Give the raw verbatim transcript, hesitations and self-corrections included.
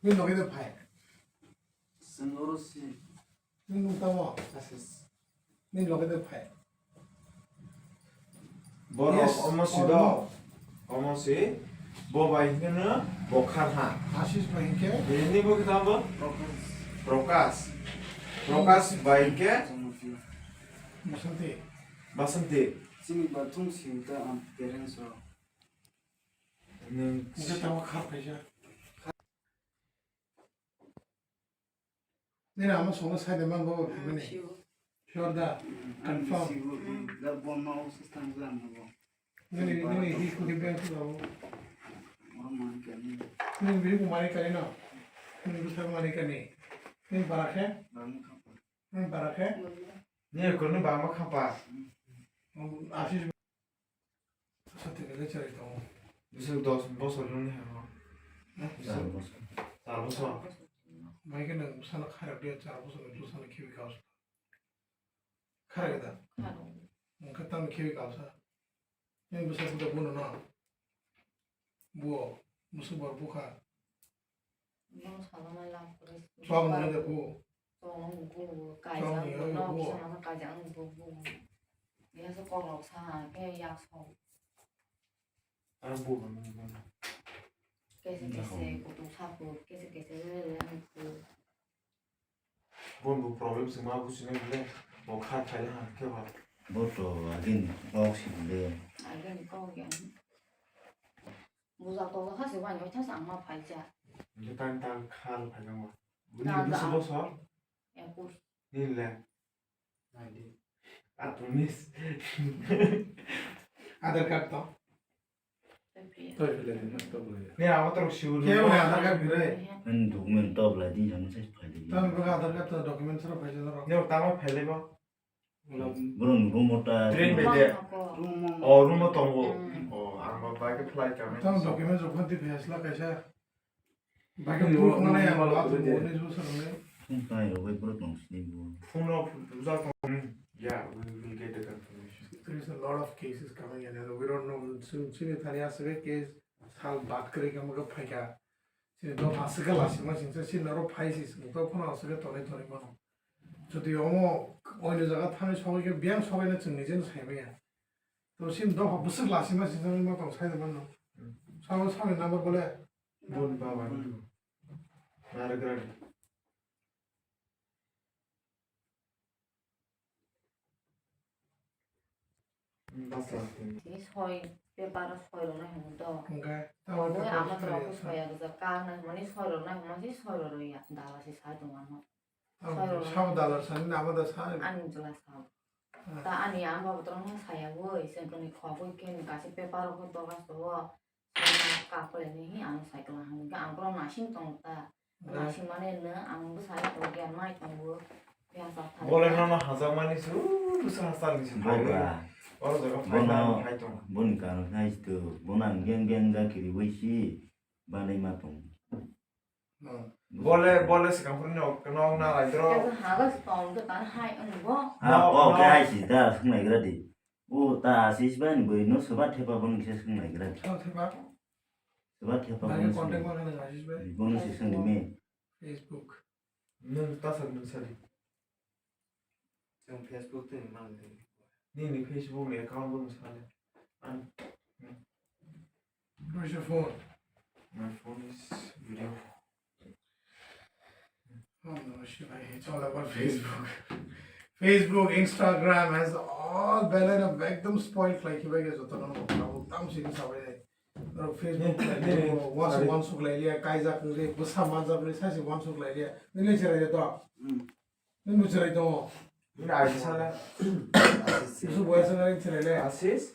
Nini loge de phai. Chwng oro si. Nini nung tamo? Asis. Nini loge de phai. Borok Yes, omo si omo. Do. Omo si. Bo bai hwnkhe no bo kha ha. Asis bai hwnkhe? Nini bo khe tamo? Prokash. Prokash. Prokash bai hwnkhe? Basanti. Basanti. Chini bathung si ta am parents rok. Nwng Nini tamo kha phaisa. Nini ama songno sai de man bo phimani. Sure. Sure da? Confirm. Da bomma o system glam bo. Nini, nini hi kuki bank ko. Oro man kani. Nini biri ko mari kani no. Nini ko sar mari kani. Nini bara khe? Bara mo khapa. Nini bara khe? Nini ko ni bara mo khapa. Asis. Sati kele chari tongo. Bising dos bosor nung ni hamo. Eh? Char bosor. Char bosor. Mai ke nang sana kharak dia char bosor nang sana khibi kaos. Kharak da. Kharak. Nang kata khibi kaos. Yang bisa budak bunuh no. Buo, musu bor bukha. Bono salama lab kwrwi. Chwng nung de bu. Chwng nung bu, kaijak Chwng nung no, bu. Salama kaijak nung bu, bu. Biya se kok rok sa, ke yak sok. Ang bu nung bu. Kese kese kutuk sa bu, kese kese le le nung bu. Bon bo problem se ma business le, bo kha thai ha khe ba. Bo to agin kok si le. Agin kok ya. Bujak tongo kha se wani, oitha se ang ma phaikha. Nje tang tang khal phaikha ma. Bini Na, busu na. Bosor? Ekus. Nini le? Naidi. Atunis. Aadhaar card to? Toi phi le, toi phi le, toi phi le. Ni abo to siu. Khe wani Aadhaar card gre? Ani document to bla di jang sai phai di. Tamo Aadhaar card to document sara phai jang ro. Ni tamo phai le bo? Borok ni room o ta. Train bai de. Room o. Oh, room o tongo. Mm. Oh, ang ba bai ke flight ka. Tamo document rok phan twi phai asla kaisa. Bai ke room proof o, mana room ya, o ba room o. Unis bosor ni. Phone kai rok bai borok tong sini bo. Phone rok buja tong. Yeah, we will get the confirmation. There is a lot of cases coming in and we don't know. Chini thani aswk case sal bat kri kamo ke phaika. Chini dopha aswk lasi ma singsa chini noro phai si sing to phone aswk tonai tonai mano. Jodi omo oino jaga thani sogwi khe biyang sogwi na chwng nijeno sai maya. To sin dopha bwswk lasi ma singsa ma tong sai de mano. Samo samni number bole. Bun baba ni. Nare grade. Ni soi paper o soi rok nai hwn to. Hwnkhe, tamo Obo paper ama soi rok ya, soi ya gajak kar nai hwnmani soi rok nai hwnmani soi rok ya dala se sai tong ano. Tamo soi rok sabo nai dala sani nama da sai. Ani jwla sa. Ah. Ta ani ama babu torok no saya bo iseng koni khogwi khe ni kasi paper o doga so. Kakole ni hi ang cycle hang ka ang pro nasing tong ta. Nasing mane na ang bwsai to gyan mai tongo. Yang sa thani. Bole nono hajak mani su bwsa hasal ni se phai. Boba. Oro jaga phai Bono, na phai tong. Boni karon hai to. Bono ang geng geng ga kiri wai si. Banai ma tong. Hmm. Bole, bole sikang phuru nok, nok na lai dro. Kaisa haga si tong to tan hai ang bo. Ha, No, bo no. Ke hai si da sung lai gra di. O ta asis bai ni bwrwi no swba thepa bono kisa swng naigra. Swba thepa? Swba thepa bono swng. Contact ma khe nang asis bai? Bono se swng di me. Facebook. Nwng ta sa nwng sadi. Chwng Facebook twi mang di. Nini Facebook ni account bono sale. An. Where's your phone? My phone is video. Oh no, shit, I hate all about Facebook. Facebook, Instagram has all belai no ekdom spoil khlai khibai khe joto no mokol tamsi khe sabai nai. Oro Facebook khlai khe wansuk wansuk lai liya, kaijak wngri, bwsa manjak wngri, saisi wansuk lai liya. Nini chwrai de to? Hmm. Nini chwrai tongo? Nini aisi sala. Busu boya sala nini chwrai le? Asis?